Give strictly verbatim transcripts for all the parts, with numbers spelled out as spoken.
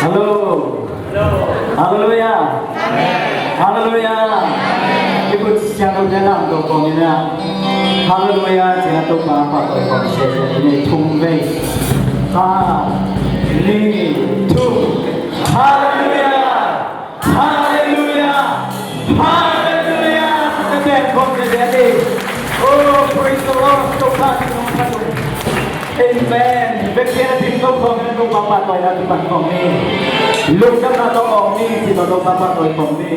Hallo. Halleluia. Halleluia. Kibutsiat lote lam to kong ina. Halleluia. Cia Topa pahtawi kong sia sia ni thum vei. Khat, nih, thum. Halleluia. Halleluia. Halleluia. Sia sia kong sia sia ni. Oh, praise the Lord. Topa kong sia sia. Amen. Bek pian a dim to khawm in, Topa pahtawina tawh pan khawm ni. Lungdamna tawh awng ni, ci tawh Topa pahtawi khawm ni.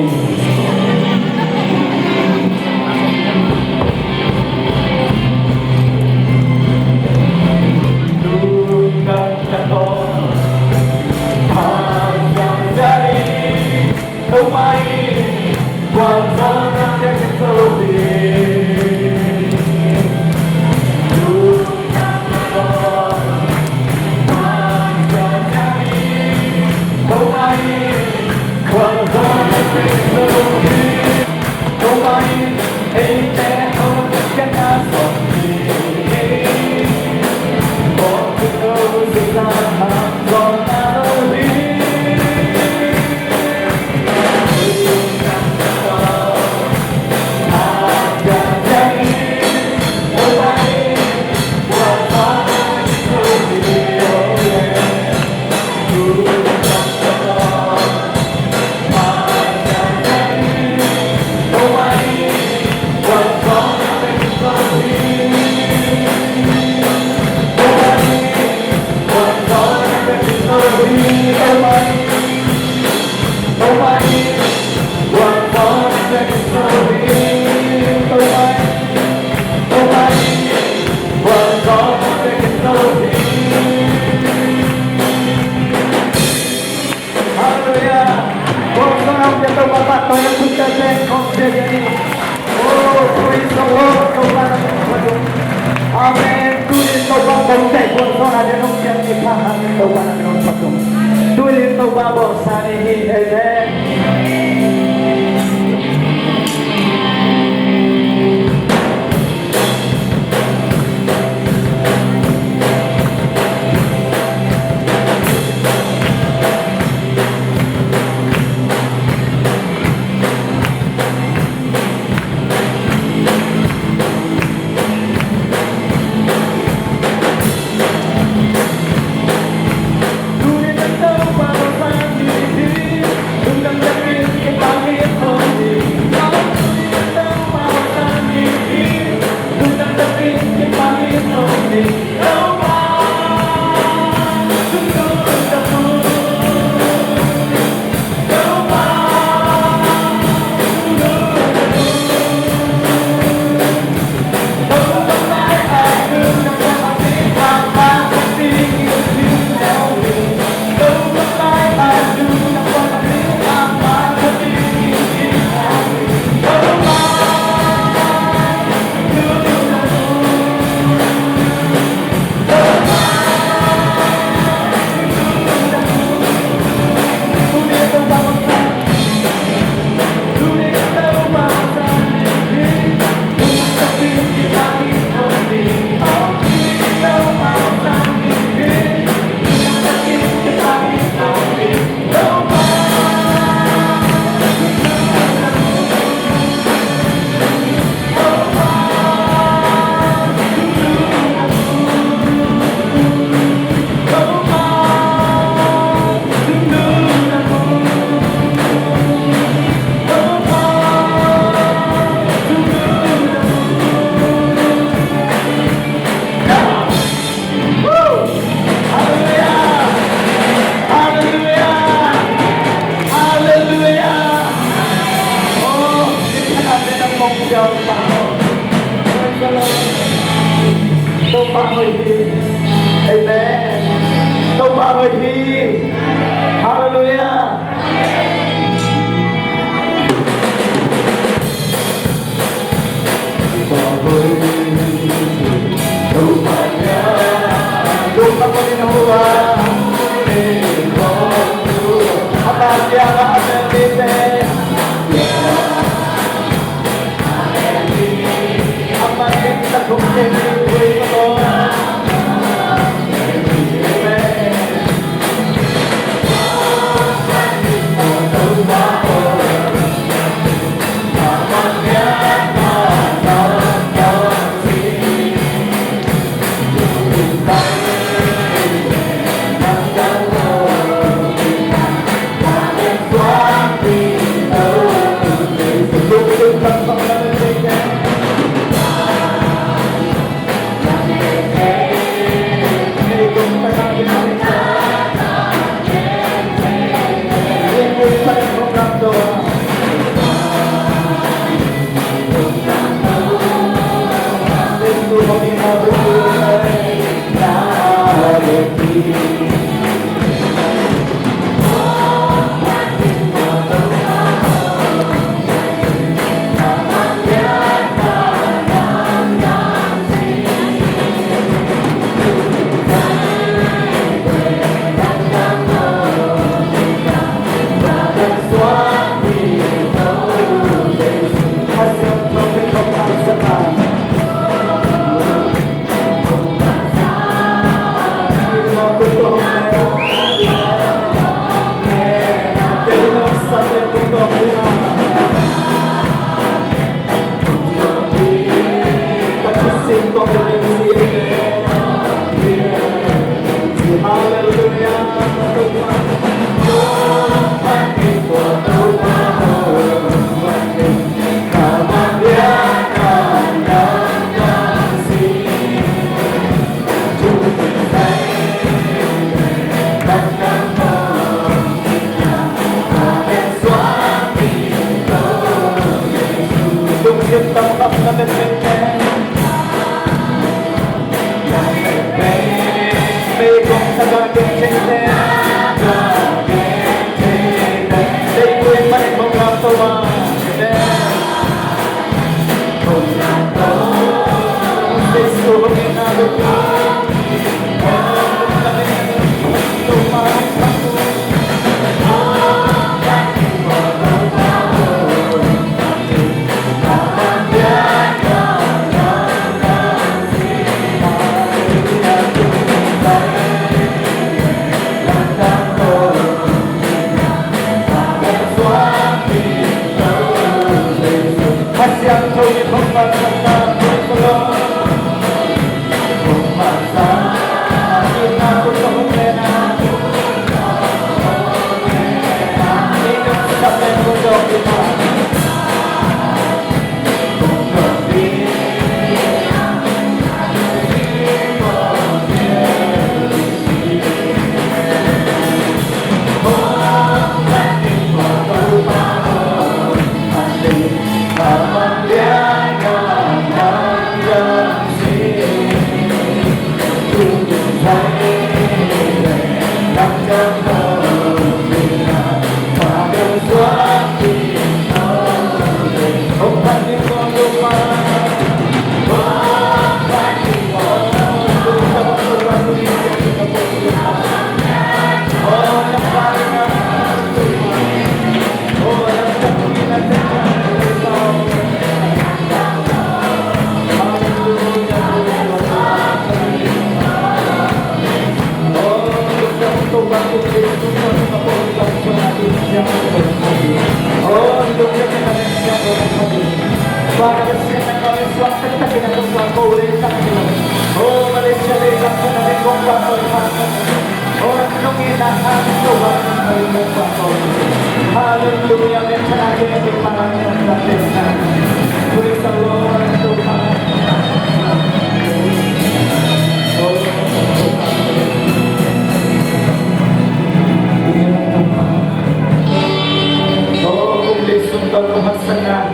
Lungdamna tawh pan khawm ni. Halleluia. Amen. Tuni Topa kong teh kong sawm a ding hong piang ni pha hang in Topa na min hong phat ung. Tuni Topa bawlsa ni hi. Amen.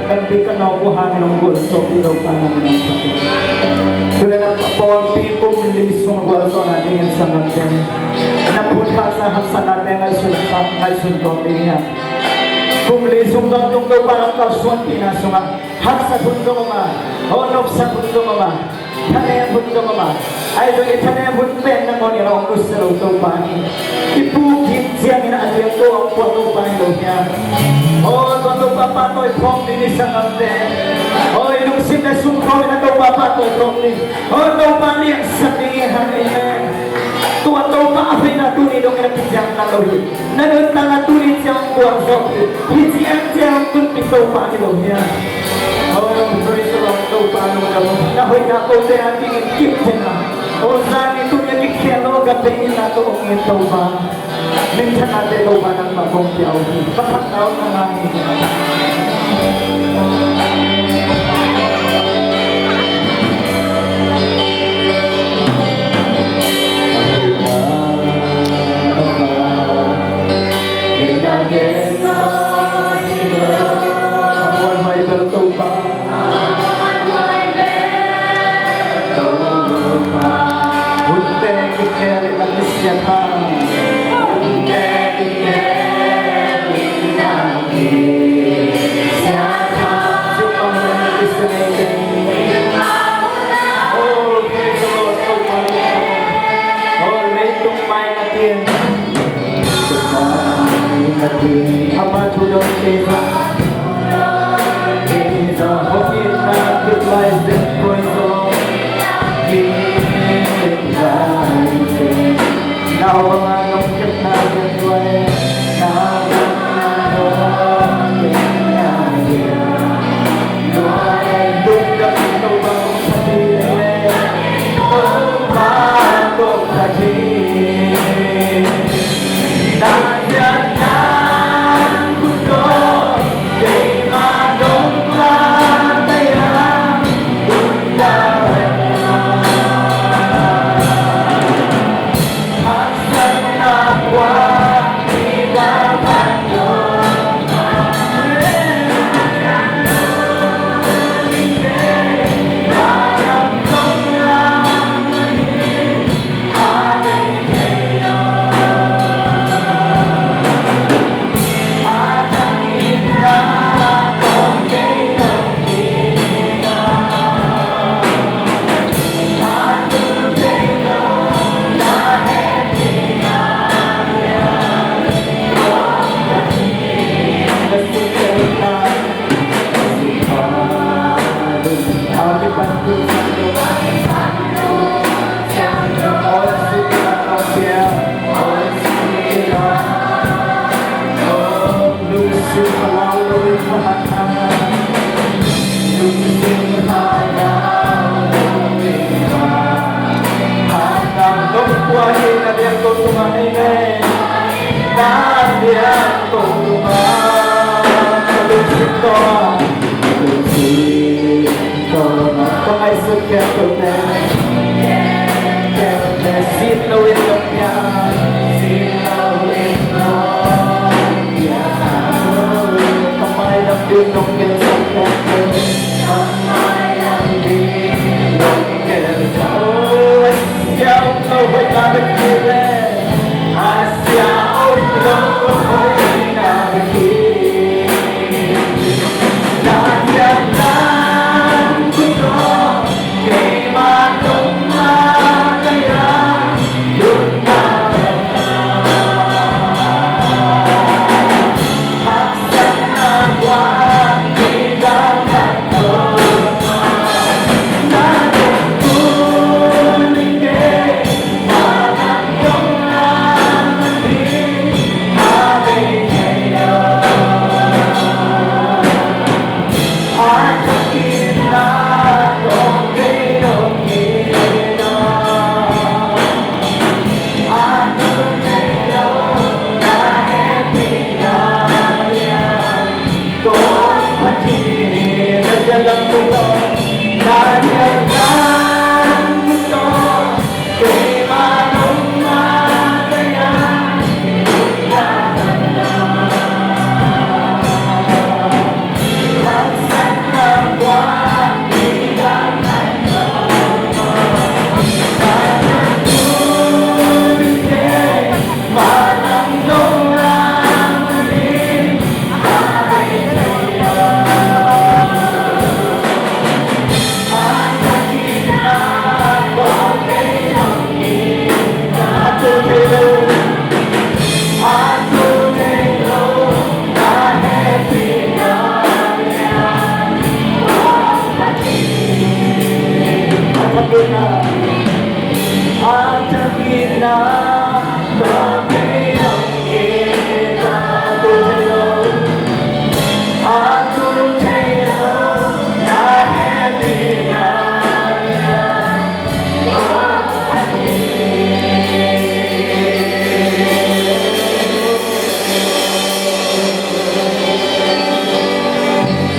Kan pi kan nawng uh hangin hong gualzawhpih Topa na min hong phat hi. Tule na pawlpi kum li sung gualzawhna dingin sanggamte, na phutphasa haksatnate ngaihsun, ngaihsun tawm ding hi hang. Kum li sung tawntung Topa hong kalsuanpihna sungah haksat hun zong om a, aw nopsat hun zong om a, thanem hun zong om a, ahi zongin i thanem hun pen nangawn i la hong nusia lo Topa hi. I pu Kim ciangin a liamto a hong puak Topa hi lo hiam? Aw tua Topa pahtawi khawm ding hi sanggamte. Aw i lungsim le sumkhawm in a Topa pahtawi khawm ding. Aw Topa liansak ding hi hang. Amen. Tua Topa a hoihna tuni dongin a kiciamteh lo hi. Na nuntakna tuni ciang gualzawhpih, hih ciang ciang tunpih Topa hi lo hiam? Oh, praise the Lord, Topa lungdam. Na hoihna kote a dingin kip teh na. Oh, zan i tuni a kikhel lo ka teh in na tawh ong in Topa. Minthanna te Topa nangmah kong pia uh hi. Ka phatna uh na ngah hi.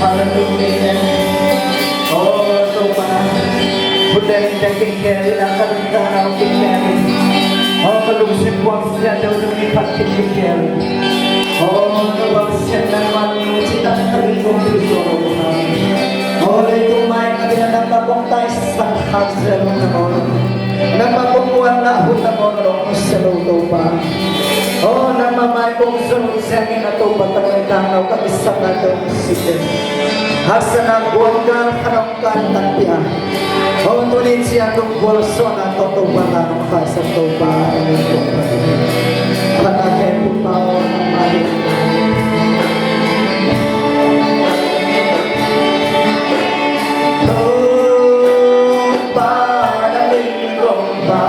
Halleluia. Aw Topa, hun dang dang kik kei in, a ka lungtang a kik kei in. Aw ka lungsim buang siat deuh deuh mi khat kik kik kei in. Aw ka buang siat nangmah nung ci tak tak in kong thuzawh lo kha. Aw leitung mai a ding a nangmah kong taisak kha zel lo kha. Nangmah kong muanna hun a ngawn a dong kisia lo Topa. O nangmah mai kong zon uh ciangin a Topa tangin tangno ka kisap na dong site. Haksatna buang gal khanong kan takpi a. O tuni ciang dong bual suang a tawh Topa na nong khaisak Topa. Amen. Topa. Phat a khen Topa o nangmah ding. Topa na ling Topa,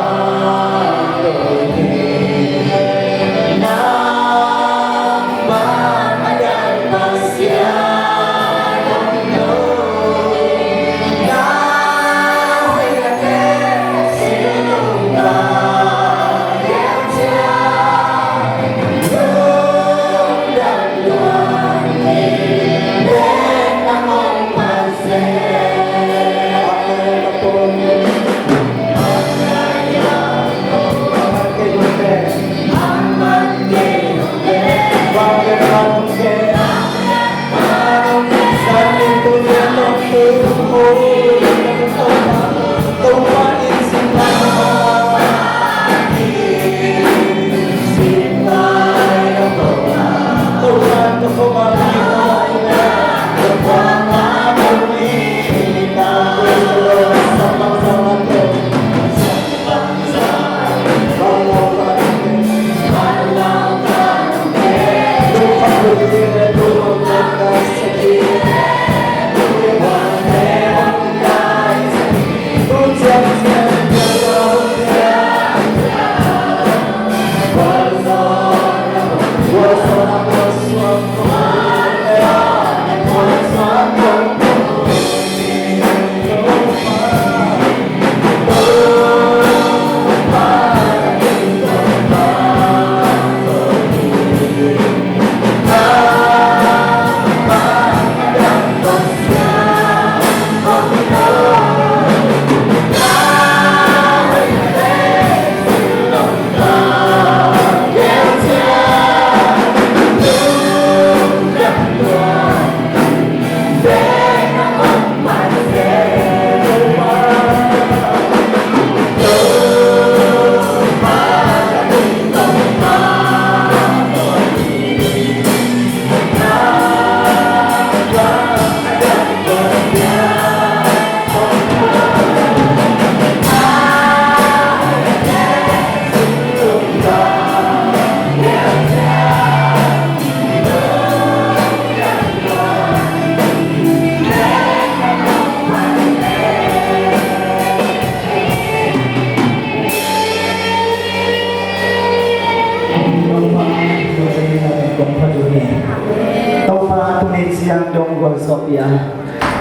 tuni ciang dong gualzawhpih a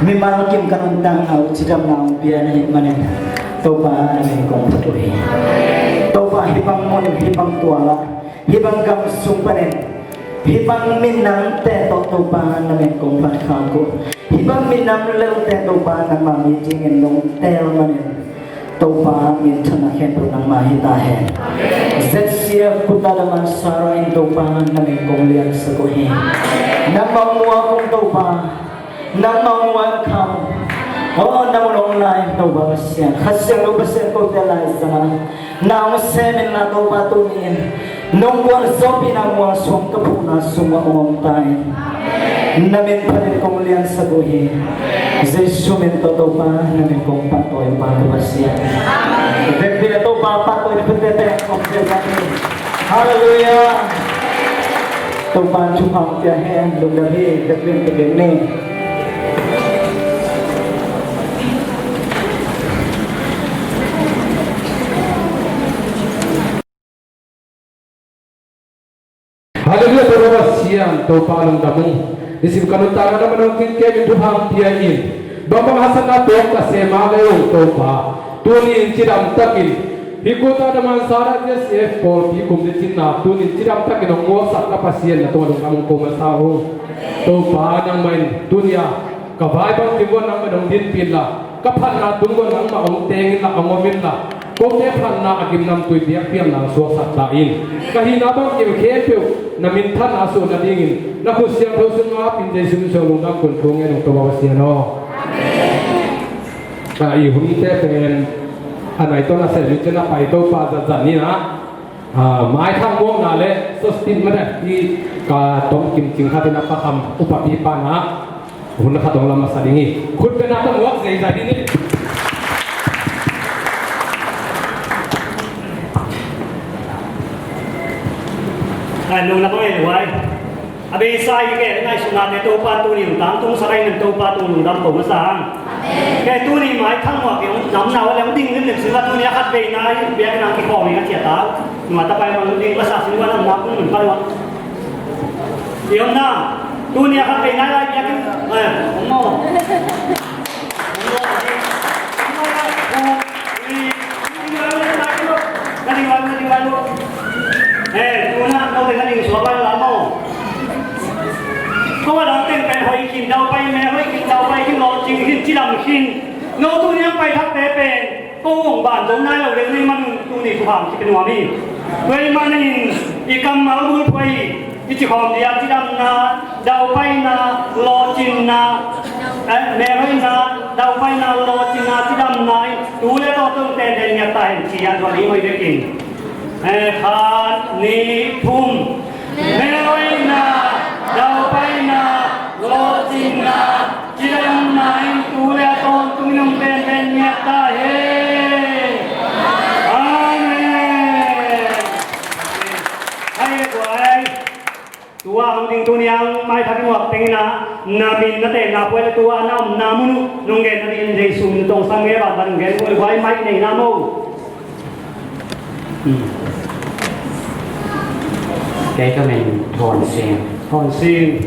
mimal kim ka nuntakna uh cidamna hong pia na hih manin Topa na min kong phat uh hi. Topa, hih bang mun, hih bang tual ah, hih bang gam sung panin, hih bang minamte tawh Topa na min kong phat khak uh. Hih bang minam lelte Topa nangmah mi dingin nong teel manin Topa minthanna khempeuh nangmah hi ta hen. Z C F Kuta Damansara in Topa na min kong liansak uh hi. Nangmah muak ung Topa. Nangmah muak kham. Aw, na mun hong lai Topa Pasian. Kha Siangtho Pasian kote lai zanga na hong sem in la Topa tuni in nong gualzawhpihna mual suang ka phukna sungah hong om ta in. Na min phatin kong liansak uh hi. Jesu min tawh Topa na min kong pahtawi uh pa ka Pasian. Vekpi a Topa pahtawi na pute pen kong tel ka hi. Halleluiah. Topa thupha hong pia hen. Lungdam hi. Vekpi in pia ni. Halleluiah, Topa Pasian, Topa lungdam ung. Nisim ka nuntakna na manung kin kem in thupha pia in. Bangbang haksatna tawh ka sem a lei ung Topa. Tuni in cidam takin. Hih Kuta Damansara Z C F pawlpi kum le cinna. Tuni in cidam takin hong muaksak ka Pasian na tungah lungdam ung ko masa ung. Topa nangmah in tuni a ka vai bangkim uh ah nangmah in hong dinpih inla, ka phatna tung uh ah nangmah hong teng inla, hong om inla, kote phatna a gimnamtui biakpiakna hong suaksak ta in. Ka hihna bangkim khempeuh na minthanna suah nadingin na khut siangtho sungah ap in Jesu min suang lungdam kun thu ngen ung Topa Pasian aw. Amen. A, i hunte pen A nai tawh na seh lut ciang a pai Topa zatzat ni na. Ah, Mai Thang Muang na le Sostin Mada i ka tom kim cing khat in a Pa Kham upapi pa na hun khat hong la masa ding hi. Khut beng na tawh muak zeizai ding hi. Ai, lungdam ei, lungdam ei. A beisa i kei ngaihsutnate Topa tuni hong tangtungsak a, i min Topa tuni lungdam ko masa hang. Kei tuni Mai Thang Muang kei hong namna uh a le hong ding limlim sin va, tuni a khat veina i biakinn ah kikhawm hi ka ciah ta. Nua ta pai mang ding masa sin va, namna kong nun pai va. I omna tuni a khat veina lai biakinn, eh, om maw. Ko a dang teng pen hoih khin, daupai me hoih khin, daupai khin, lawhcing khin, cidam khin. No tuni a pai thakte pen ko hong ban zo nai lo ding ahih manin tuni thupha hong ci pia nuam hi. Tua ahih manin i kammal bulphuh ahi i cikhawm dia cidamna, daupaina, lawhcinna, eh, melhoihna, daupaina, lawhcinna, cidamna in tu le tawntung tenden ngiat ta hen ci-in a zuan hi mai vekin. Eh, khat, nih, thum. Melhoihna, daupaina, lawhcinna, cidamna in tu le tawntung in hong tenden ngiat ta hen. Amen. Hai, tua ai. Tua hong ding tuni a Mai Thang Muang teng in a, na min na teh na phuah le tua na omna mun uh nong gen na ding in, Jesu min tawh sang nge ban ban nong gen uh le guai mai nei na mo. Hmm. Kei ka min Thon Sing. Thon Sing.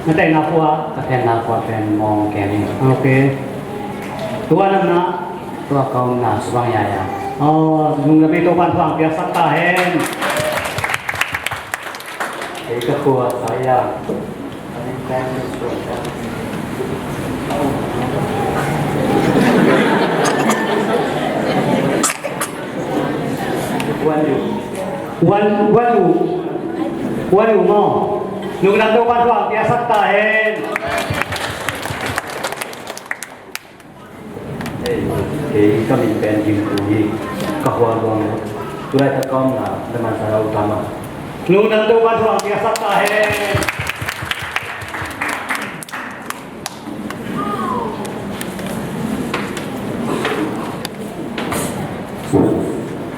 Na teh na phuah? Ka teh na phuah pen Mawng Ken hi. Ok. Tua na omna? Tua ka omna Subang Yaya. Oh, lungdam ei, Topa'n thupha piaksak ta hen. Kei ka khua Saia. Wan yu. Wan, wan yu. Wan yu maw. Lungdam, Topa'n thupha piaksak ta hen. Hei, kei ka min pen Gim Khuai hi, ka khua Luang. Tulaitak ka omna Damansara uh tam a. Lungdam, Topa'n thupha piaksak ta hen.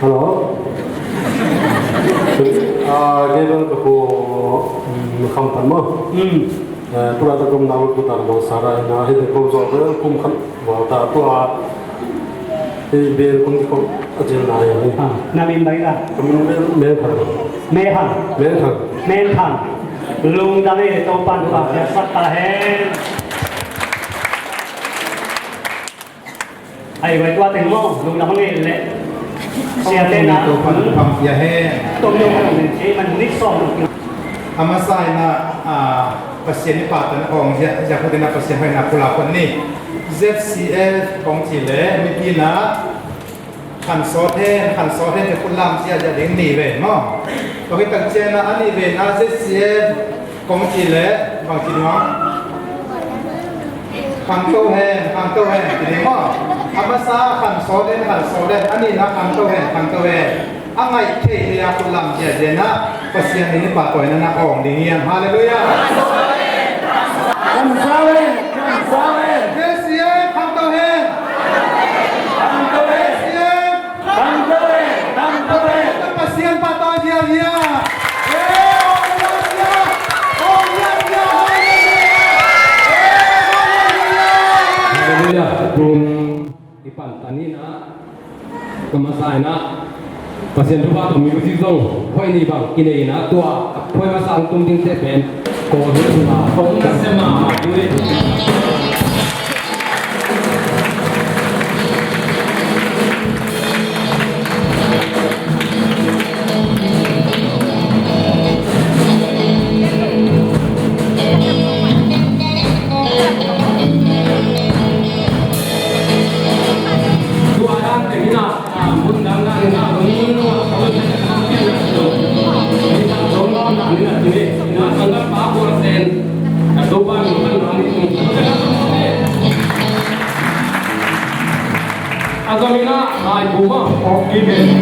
Hello. Ah, kei bel ka khua, mm, Kham Pan maw. Mm. Eh, tulaitak ka omna uh Damansara hi na, hih teh ko zaw bel kum khat val ta, tua hih bel kong kikhop a cil nai hi. Ah, na min bang hiam? Ka min bel Men Thang. Men Thang. Men Thang. Men Thang. Lungdam ei, Topa'n thupha piaksak ta hen. Ai, vai tua teng maw, lungdam hang ei leh. Siate na. Topa'n thupha pia hen. Tom lo ka nen che man ni song. A masa in a, ah, Pasian i pahtawi na kong zia, zia khutin a Pasian hoihna pulak khun ni. Z C F kong ci leh mipi in a khan sawt hen, khan sawt hen ci khut lam zia zia ding ni ve maw. Tua khit tak ciang a, a nih ve in a Z C F kong ci leh bang ci ding maw? Khangto hen, khangto hen ci ding maw. A masa khan sawt hen, khan sawt hen, a nihna khangto hen, khangto hen. A ngaih theih hi a, khut lam ziahziah in a Pasian min i pahtawina na awng ding hiam? Halleluiah. Khangto hen, khangto hen. Z C F khangto hen. Khangto hen. Z C F. Khangto hen, khangto hen. Pasian pahtawi ziahziah. Halleluiah. Tun i pan ta ni na, ka masa in a Pasian thupha tawh music zong khuai nih bang kinei in a, tua a khuai masa hong tung dingte pen Kawl hun a hong nasem mahmah ding hi. Kuamah forgiven.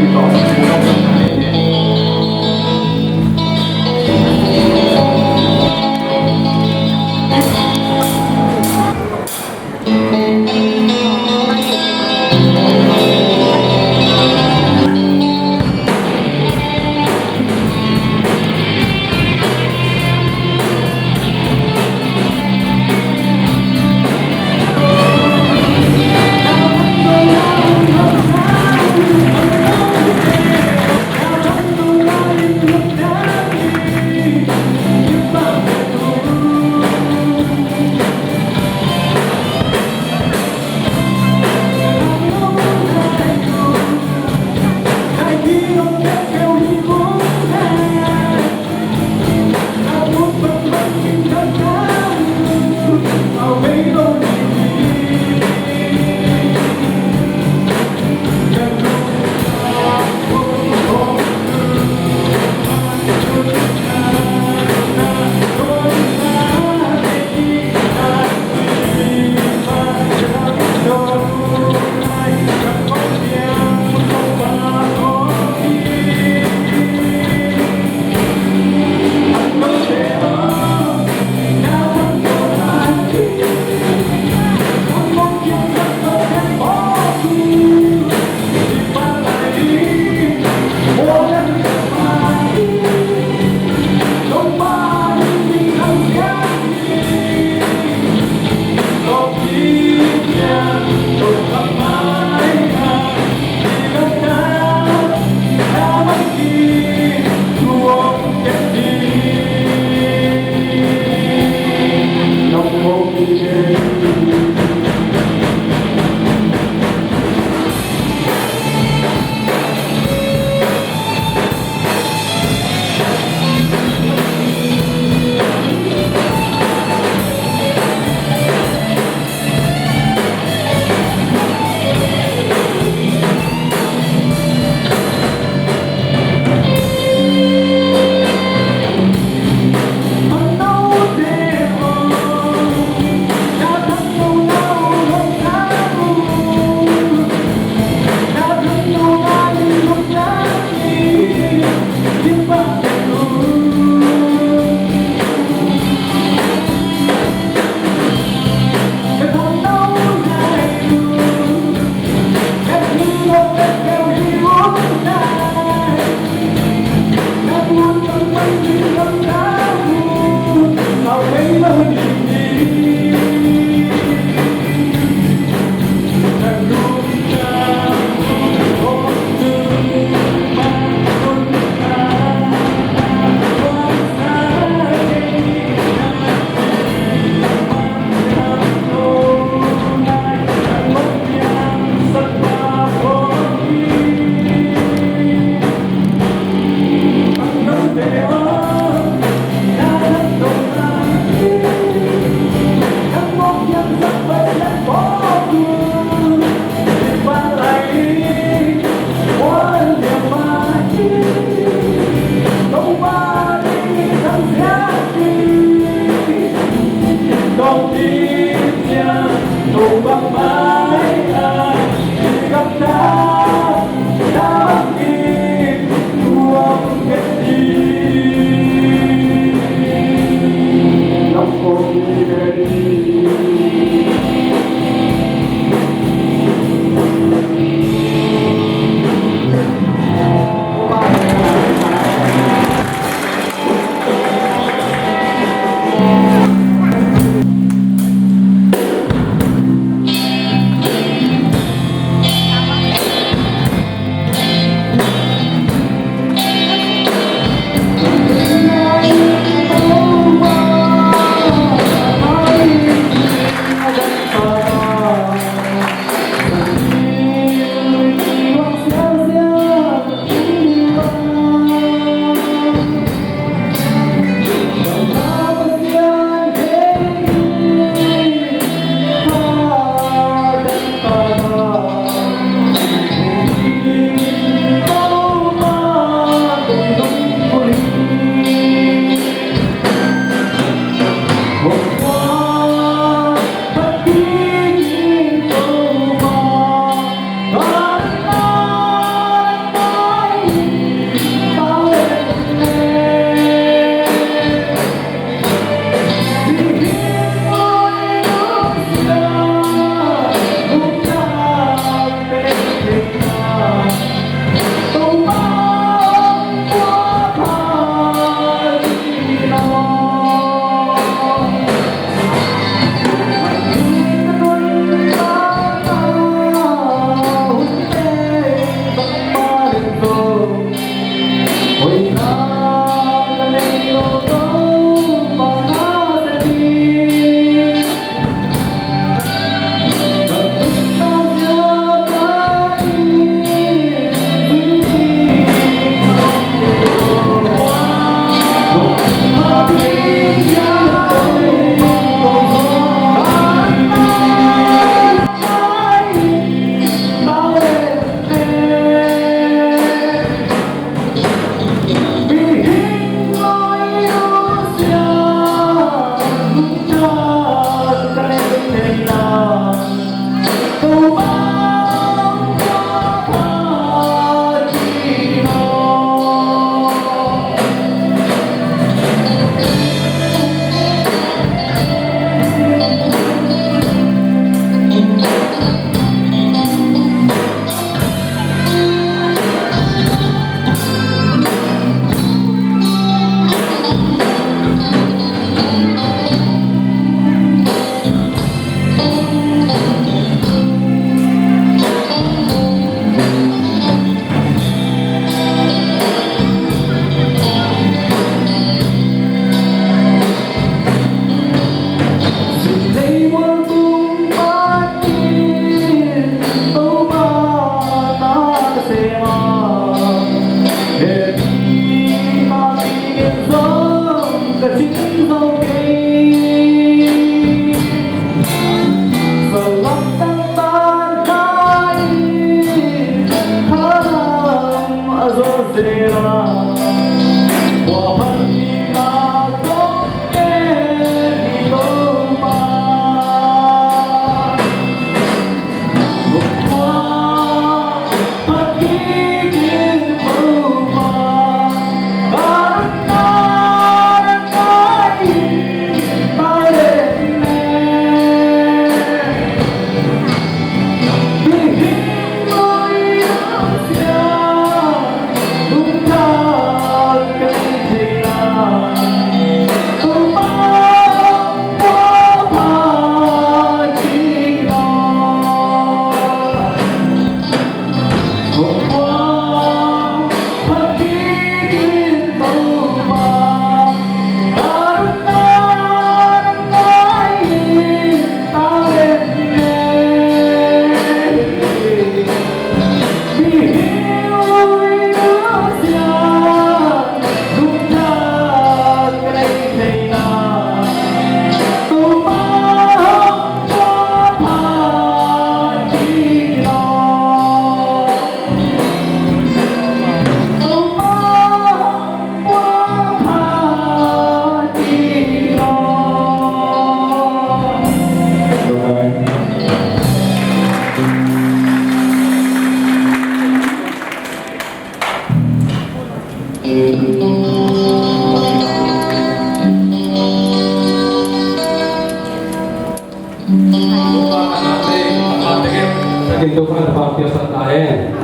Takin Topa'n thupha piaksak ta hen.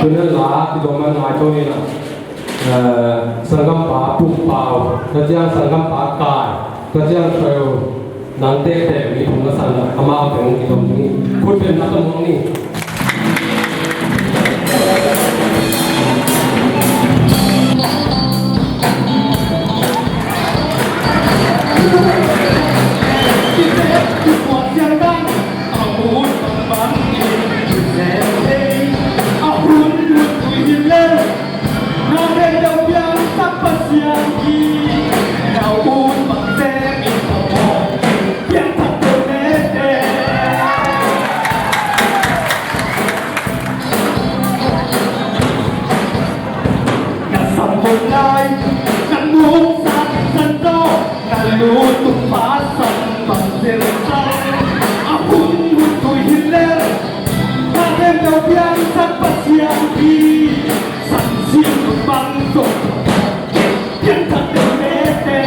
Tuni-in la kidom man ngai to ni na. Eh, sanggampa Pum Pau, tua ciang sanggampa Kai, tua ciang Soyo, nang tektek mi thum na san na, amau teng kidom ding. Khut beng na tawm ni. Na sam hong lai, na muk san san to, na lu tung pa san bang zel san. A hun hun tui hin lel, na dem dau piang san Pasian hi, san sin bang zong piang tak dau mete.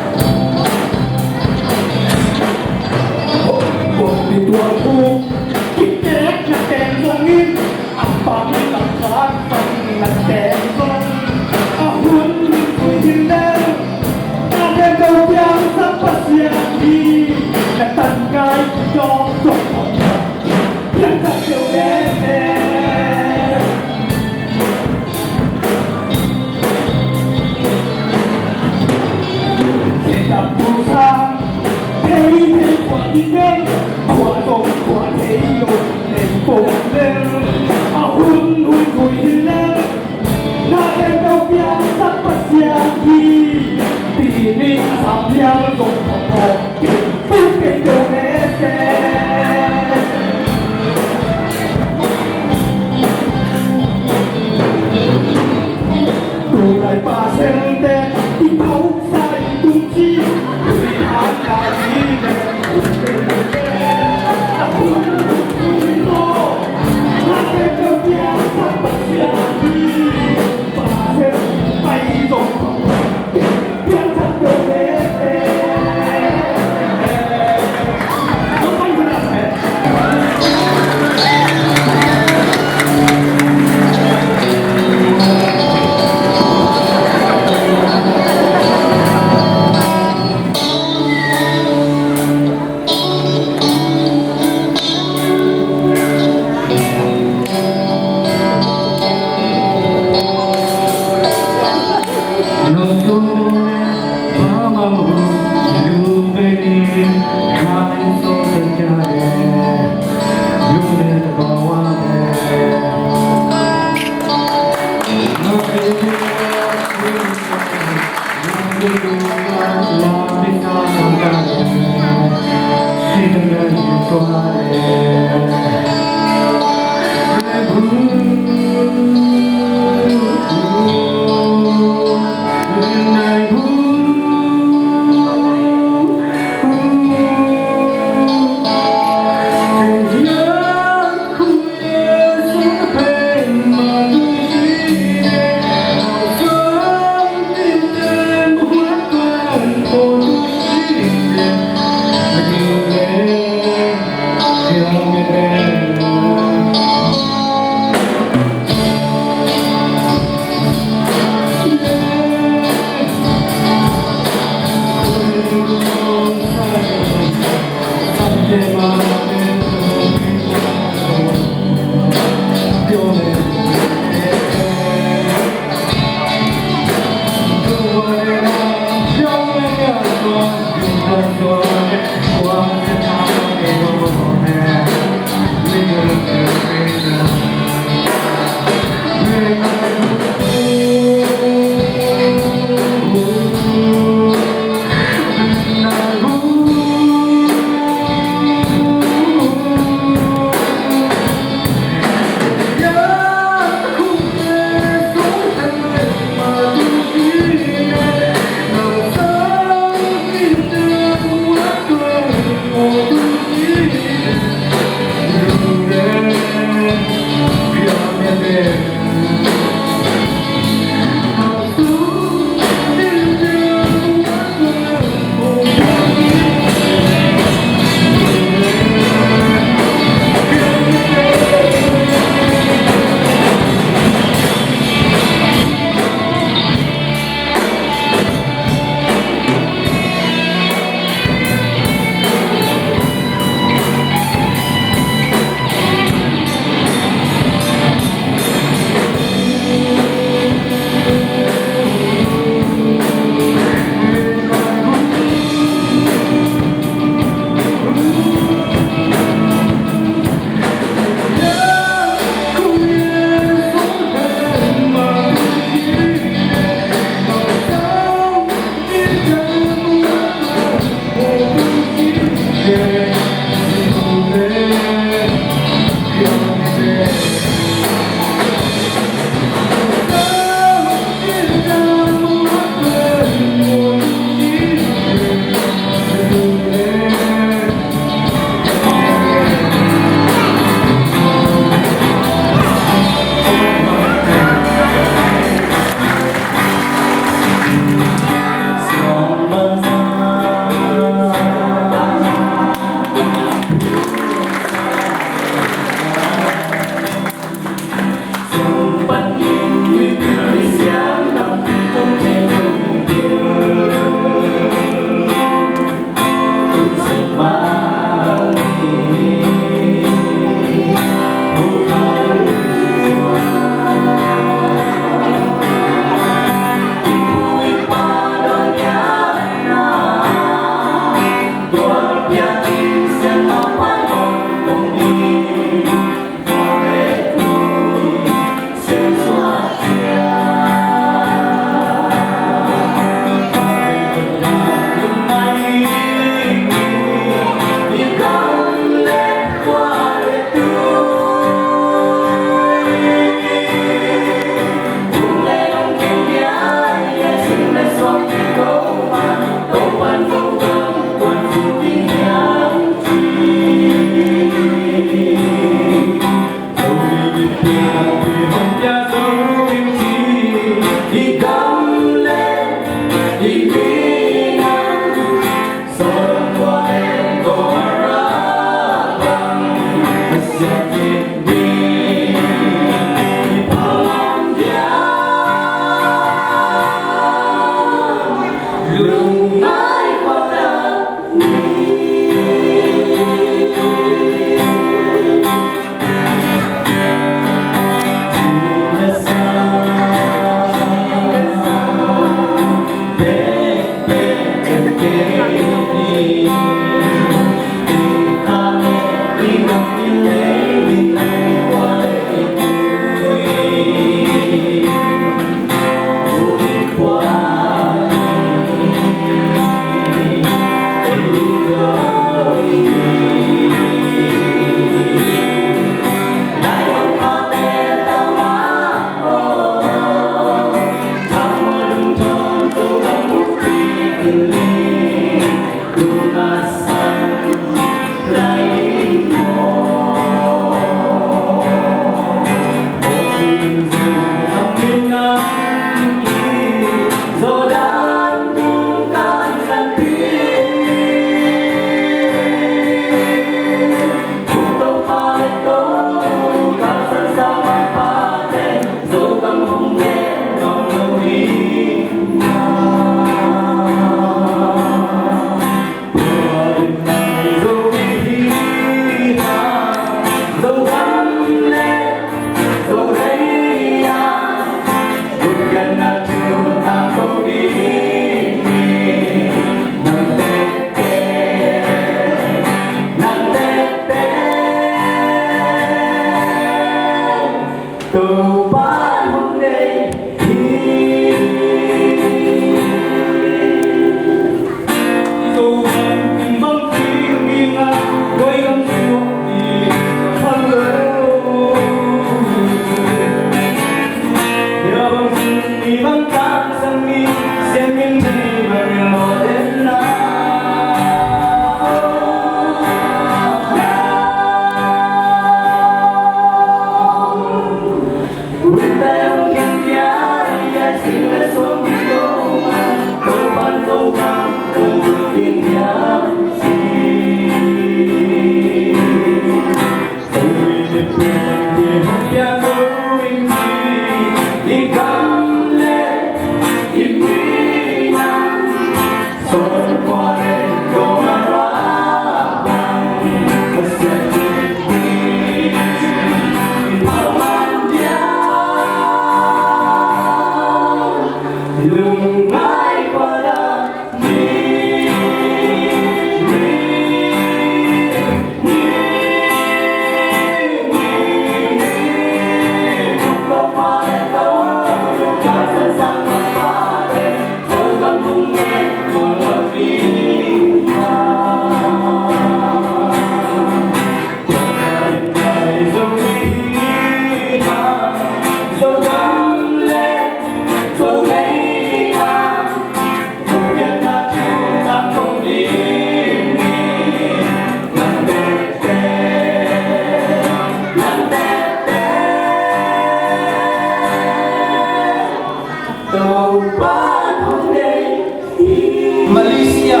Malaysia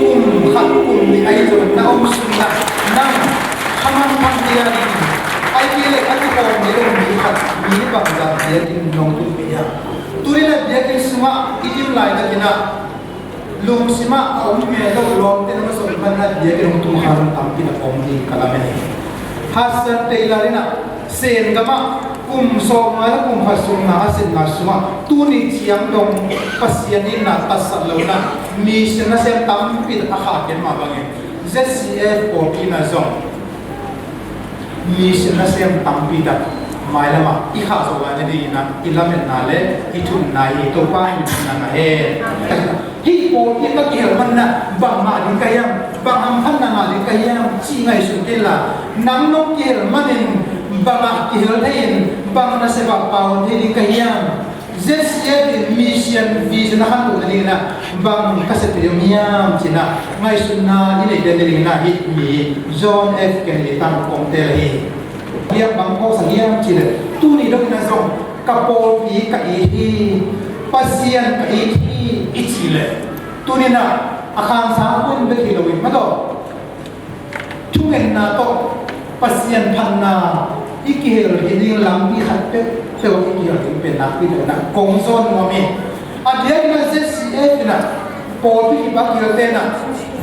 kum khat kum nih ahi zongin na om sungin ah nang khaman khamte a ding, ahih kei leh a kipawlna om mi khat mi bangzah biakinn nong tun kei hiam? Tuni-in ah biakinn sungah i din laitakin ah lungsim ah a om mel lo lawmte nong zon manna biakinn hong tung kha zong tampi tak om ding ka lamen hi. Hudson Taylor in ah Sen gamah kum sawmnga le kum khat sung na a sepna sungah tuni ciang dong Pasian in na tatsat lo in ah mission nasem tampi tak a khahkhia mah bangin Z C F pawlpi in ah zong mission nasem tampi tak mailam ah i khahzo lai nadingin ah i lametna le i thunna hi. Topa in na na he. Hih pawlpi ka kihel man in ah bang ngah ding ka hiam, bang hamphatna ngah ding ka hiam cih ngaihsun kei inla, nang nong kihel manin bang ah kihel thei in, bang nasep ah pau thei ding ka hiam? Z C F in mission vision a khantoh nadingin ah bang ka sep thei ding hiam cih in ah ngaihsutna i neih nadingin ah hih mi John F Kennedy tang kong tel hi. Hiam bang phawksak hiam cih leh, tuni dongin ah zong ka pawlpi ka it hi, Pasian ka it hi i cih leh, tuni-in ah a khang sang hun bek hi loin maw, thungetna tawh Pasian phatna i kihel hi ding lampi khat peuhpeuh i kihel ding pen nakpi takin ah kong zawn nuam hi. A diakin ah Z C F in ah pawlpi kipak kihelte in ah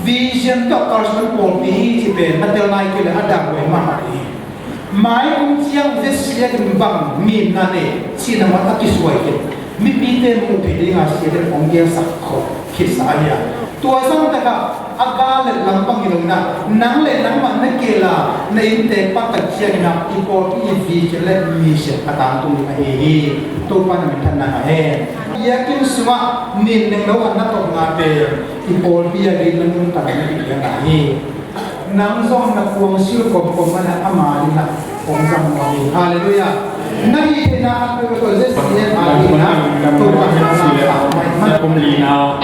vision tawh kalsuan pawlpi hi cih pen na tel nai kei leh a dak huai mahmah hi. Mai kum ciang Z C F in bang ngimna nei cihna mah a kisuai hi. Mipite muh theih dingin C F in hong gelsak khawm khitsa ahi a. Tua zang takah a gal le lam bang hi lo in ah nang le nangmah na kihel a na inntek pan tak ciangin ah i pawlpi i vision le mission a tangtung ding ahi hi. Topa na minthanna ngah hen. Biakinn sungah nin neng lo khat na tawpna pen i pawlpi a ding na nuntakna ding hi. Nang zong na kuang sil kawmkawm manin ama dingin ah hong zang nuam hi. Halleluiah. Na hih theihna a peuh tawh Z C F a dingin ah Topa na kum lina.